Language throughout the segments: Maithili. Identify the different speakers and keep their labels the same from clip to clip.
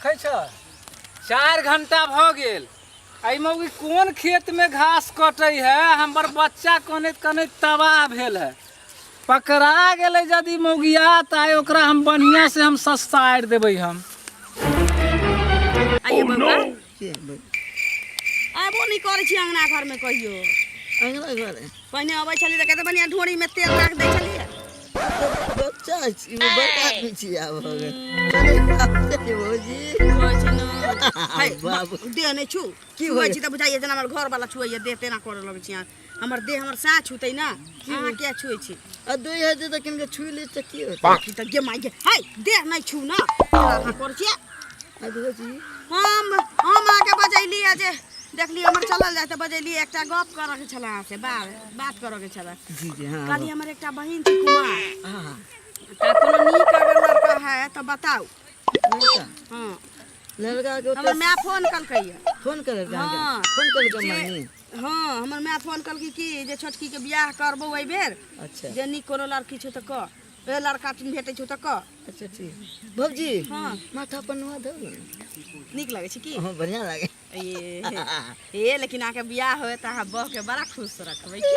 Speaker 1: देखै छ 4 घंटा भऽ गेल। एहिमे ओ कोन खेतमे घास कटै है? हमर बच्चा कनैत कनैत तबाह भेल है। पकड़ा गेलै यदि मौगिया तऽ आइ ओकरा हम बढ़िआँ से हम सस्तारि देबै हम।
Speaker 2: आइए बौआ।
Speaker 3: के भाई?
Speaker 2: आबो नहि करै छी अङ्गना घरमे कहियो।
Speaker 3: अङ्गना घर है।
Speaker 2: पहिने अबै छलियै तऽ कते बढ़िआँ ढोरीमे तेल राख दै छलियै।
Speaker 3: बच्चा छी, बड़का आदमी छी आब हो गेल। चलै आब चलै भौजी।
Speaker 2: कहै छै ने है,
Speaker 3: बाबू।
Speaker 2: देह नहि छू।
Speaker 3: की
Speaker 2: छुबै
Speaker 3: होइए?
Speaker 2: छी तऽ बुझाइए जेना हमर घरवाला छुएए देह, तेना करऽ लगै छी अहाँ। हमर देह हमर साँह छूतै ने, अहाँ किया छुए छी?
Speaker 3: आ दुई हेतै तऽ किनके छुइ लै तऽ की होतै?
Speaker 2: की तऽ गे माय गे, है, देह नहि छू ने, तेना अहाँ करै छियै।
Speaker 3: आ भौजी।
Speaker 2: हम अहाँके बजैली है जे देखली हमर चलल जाय तऽ बजैली। एकटा गप करऽ के छलै अहाँसँ, बात बात करऽ के छलै।
Speaker 3: जी जी, हाँ।
Speaker 2: कहली हमर एकटा बहिन छै कुमार।
Speaker 3: हाँ।
Speaker 2: तऽ कोनो नीक अगर लड़का है तऽ बताउ।
Speaker 3: लड़का?
Speaker 2: हाँ।
Speaker 3: लड़का के
Speaker 2: हमर
Speaker 3: ओते
Speaker 2: माय फोन कलकै ये।
Speaker 3: फोन करल?
Speaker 2: हाँ।
Speaker 3: फोन करल?
Speaker 2: जे
Speaker 3: मम्मी?
Speaker 2: हाँ, हमर माय फोन कलकै कि जे छोटकी के बियाह करबौ एहि बेर।
Speaker 3: अच्छा।
Speaker 2: जे नीक कोनो लड़की छौ तऽ कह, ए लड़का भेटै छौ तऽ कह।
Speaker 3: अच्छा ठीक। भौजी।
Speaker 2: हाँ।
Speaker 3: माथा पर नुआ दो ने।
Speaker 2: नीक लगै छै की?
Speaker 3: हाँ, बढ़िया लागे।
Speaker 2: ए ए, लेकिन अहाँके बियाह होय तऽ अहाँ बहके बड़ा खुश रखबै की?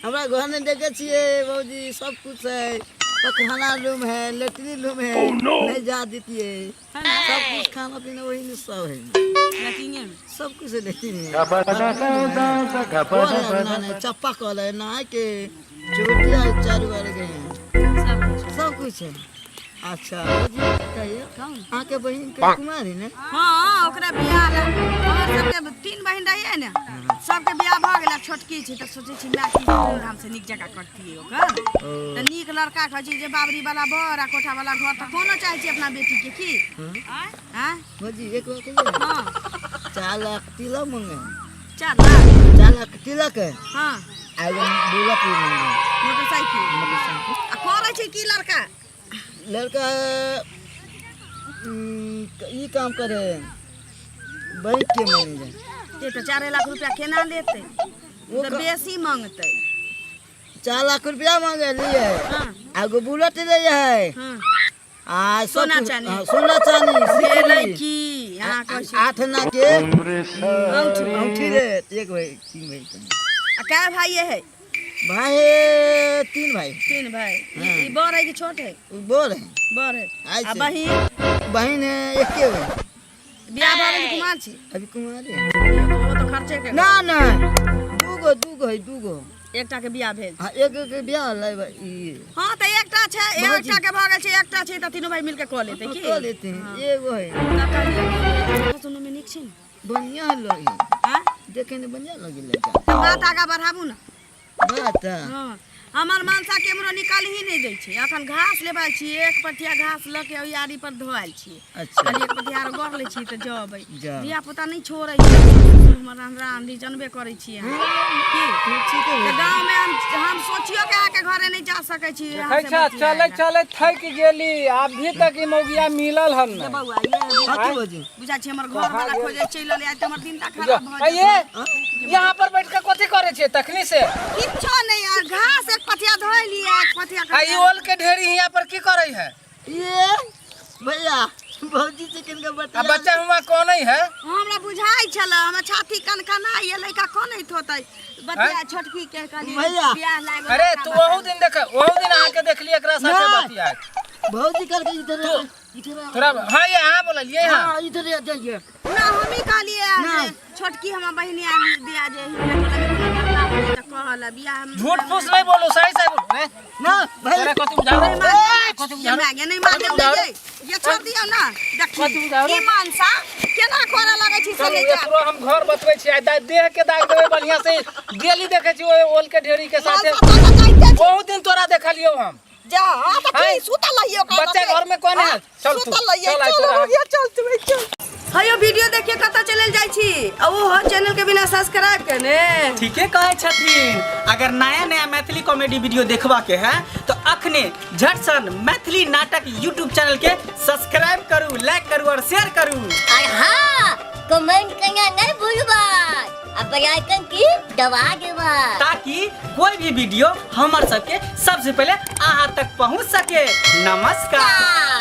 Speaker 3: हमरा घर में देखे छियै भौजी, सब कुछ है। पखाना रूम है, लेटरिन रूम है। नहीं जा दीतिए।
Speaker 2: है ना?
Speaker 3: सब कुछ, खाना पीना वही में सब है।
Speaker 2: लैट्रिने में?
Speaker 3: सब कुछ है लेटरिन में। कल है ना, चप्पा कल है, नहाए के चौबटिया है, चारू बार के हैं।
Speaker 2: सब कुछ।
Speaker 3: सब कुछ है। अच्छा भौजी, कहिए।
Speaker 2: कहू।
Speaker 3: अहाँके बहिन के कुमार है ने?
Speaker 2: हाँ, ओकरा बियाह लए हमर सबके तीन बहिन रहियै ने, सबके बियाह भऽ गेल, आब छोटकी छै। तऽ सोचै छी माय की धूमधाम से नीक जकाँ करतियै ओकर।
Speaker 3: ओ।
Speaker 2: तऽ नीक लड़का कहै छै जे बाबरी वाला बर आ कोठा वाला घर तऽ कोनो चाहै छी अपना बेटी के की।
Speaker 3: हाँ।
Speaker 2: आँय?
Speaker 3: भौजी, एक बात कहिए।
Speaker 2: हाँ।
Speaker 3: 4 लाख तिलक मांगे है।
Speaker 2: 4 लाख?
Speaker 3: 4 लाख तिलक है।
Speaker 2: हाँ।
Speaker 3: आ एगो बुलेट भी मांगे है।
Speaker 2: मोटरसाइकिल।
Speaker 3: मोटरसाइकिल।
Speaker 2: आ करै छै की लड़का?
Speaker 3: लड़का ई काम करे, बैंक के मैनेजर।
Speaker 2: ये तऽ 4 लाख रुपया केना लेतै?
Speaker 3: वो
Speaker 2: तऽ बेसी मांगतै।
Speaker 3: 4 लाख रुपया मांगे लिए।
Speaker 2: हाँ।
Speaker 3: आ एगो बुलेट ले है।
Speaker 2: हाँ।
Speaker 3: आ सब
Speaker 2: सोना
Speaker 3: कुछ-
Speaker 2: चानी।
Speaker 3: हाँ, सोना चानी।
Speaker 2: भेलै
Speaker 3: सिकरी।
Speaker 2: की अहाँ कहै छी?
Speaker 3: 8 आना के
Speaker 2: औंठी।
Speaker 3: औंठी रे, एक भाई, तीन भाई।
Speaker 2: आ कै भाई है?
Speaker 3: भाई है, तीन भाई।
Speaker 2: तीन भाई।
Speaker 3: हाँ।
Speaker 2: ई बड़ है कि छोट है?
Speaker 3: वो बड़ है।
Speaker 2: बड़ है।
Speaker 3: आइ
Speaker 2: आ
Speaker 3: से।
Speaker 2: बहिन?
Speaker 3: बहन है एके भाई।
Speaker 2: बियाह भऽ गेल, कुमार छी?
Speaker 3: अभी कुमार है।
Speaker 2: ओ तऽ खर्चे के।
Speaker 3: ना ना, दूगो, दूगो है, दूगो।
Speaker 2: एकटा के बियाह भेल?
Speaker 3: हाँ, एक के बियाह होलै ई।
Speaker 2: हाँ, तऽ एकटा छै।
Speaker 3: भौजी।
Speaker 2: एकटा के भऽ गेल छै, एकटा छै तऽ तीनू भाई मिलके कऽ लेतै की?
Speaker 3: कऽ लेते हैं, एगो है।
Speaker 2: तऽ कहलियै कि सुनैमे नीक छै ने?
Speaker 3: बढ़िया लगे।
Speaker 2: आँय?
Speaker 3: देखे में बढ़िया लगे लड़का।
Speaker 2: तऽ बात आगाँ बढ़ाबू ने।
Speaker 3: बात?
Speaker 2: हाँ, हमर मनसा केम्हरो निकल ही नहि दै छै। अखन घास लेबाल छियै, एक पटिया घास लऽ के ओहि आरी पर धोआल छियै।
Speaker 3: अच्छा।
Speaker 2: कहलियै एक पटिया आरो गढ़ लै छियै तऽ जेबै।
Speaker 3: जाउ।
Speaker 2: धिया पुता नहि छोड़ै छै हमर। हमरा आंधी जानबे करै छियै अहाँ की।
Speaker 3: ठीक है।
Speaker 2: तऽ गाँवमे हम सोचियो के अहाँके घरे नहि जा सकै छी अहाँ
Speaker 1: देखै
Speaker 2: से
Speaker 1: छ,
Speaker 2: बतियाए
Speaker 1: चलै
Speaker 2: लए।
Speaker 1: चलै थकि गेली, अभी तक ई मौगिया मिलल हन
Speaker 2: ये
Speaker 1: नहि।
Speaker 2: बौआ, ये।
Speaker 3: हाँ, की भौजी?
Speaker 2: बुझा छी हमर घर वाला खोजे चलि एलै, आइ तऽ हमर दिन तऽ
Speaker 1: जो,
Speaker 2: खराब भऽ
Speaker 1: आइये
Speaker 2: जेतै।
Speaker 1: यहाँ पर बैठ के कथी करै छियै तखनी से?
Speaker 2: किछो नहि यार, घास एक पथिया धोइलियै, एक पथिया।
Speaker 1: आ ई ओल के ढेरी यहाँ पर की करै है?
Speaker 3: ये भैया, भौजी से किनका
Speaker 1: आ
Speaker 3: बतिया।
Speaker 1: बच्चा हुआ कौन है?
Speaker 2: हमरा बुझाइ छलै, हमर छाती कनकना ये, लड़का कनैत होतै। बतिया छोटकी के कहलियै
Speaker 3: भैया।
Speaker 2: बियाह लाग।
Speaker 1: अरे तू ओहू दिन देख, ओहू दिन अहाँके देखली एकरा साथे
Speaker 3: नहीं।
Speaker 1: बतियात।
Speaker 3: भौजी करके इधर आ, इधर आ।
Speaker 1: तोरा हाँ, ये अहाँ बोललियै हाँ।
Speaker 3: हाँ, इधर आ जाइए।
Speaker 2: ना, हमही कहलियै
Speaker 3: ना।
Speaker 2: जे छोटकी हमर बहिनी आ दिया जे हिनका टोला मे कोनो लड़का होतै तऽ कहल बियाह हम।
Speaker 1: झूठ फूस नहीं बोलो, सही सही बोलो ए,
Speaker 3: ना भाई।
Speaker 1: तोरा कथी बुझाओ रे? कथी
Speaker 2: ये
Speaker 1: बुझाओ?
Speaker 2: माय गे, नहि मारब
Speaker 1: बुझाओ?
Speaker 2: ये ये छोड़ दियौ ना। देखी
Speaker 1: कथी बुझाओ रे?
Speaker 2: ई मनसा केना करऽ लगै छी से
Speaker 1: चलू,
Speaker 2: ले जा।
Speaker 1: एकरो हम घर बतबै छी। आइ देह के दाग देबै बढ़िया से। डेली देखै छी ओहि ओल के ढेरी के साथे।
Speaker 2: मनसा तऽ जाइते छी।
Speaker 1: बहुत दिन तोरा देखलियौ हम।
Speaker 2: जा, हाँ तऽ
Speaker 1: हैं?
Speaker 2: की सुतल रहियै ओकरा
Speaker 1: बच्चा
Speaker 2: लगे?
Speaker 1: घर में कौन है?
Speaker 2: हाँ,
Speaker 1: चल तू,
Speaker 2: सुतल रहियै।
Speaker 1: चल आइ
Speaker 2: चल
Speaker 1: तोरा।
Speaker 2: हो गया, चल तू चल। हयो, वीडियो देखिए कतऽ चलल जाइ छी आ ओहो चैनल के बिना सब्सक्राइब केने?
Speaker 4: ठीके कहै छथिन। अगर नया नया मैथिली कॉमेडी वीडियो देखबा के है तो अखने झटसन मैथिली नाटक यूट्यूब चैनल के सब्सक्राइब करू, लाइक करू और शेयर करू।
Speaker 5: और हाँ, कमेंट करना नहीं भूलबा आ बेल आइकन की दबा देबा,
Speaker 4: ताकि कोई भी वीडियो हमर सबके सबसे पहले अहाँ तक पहुँच सके। नमस्कार।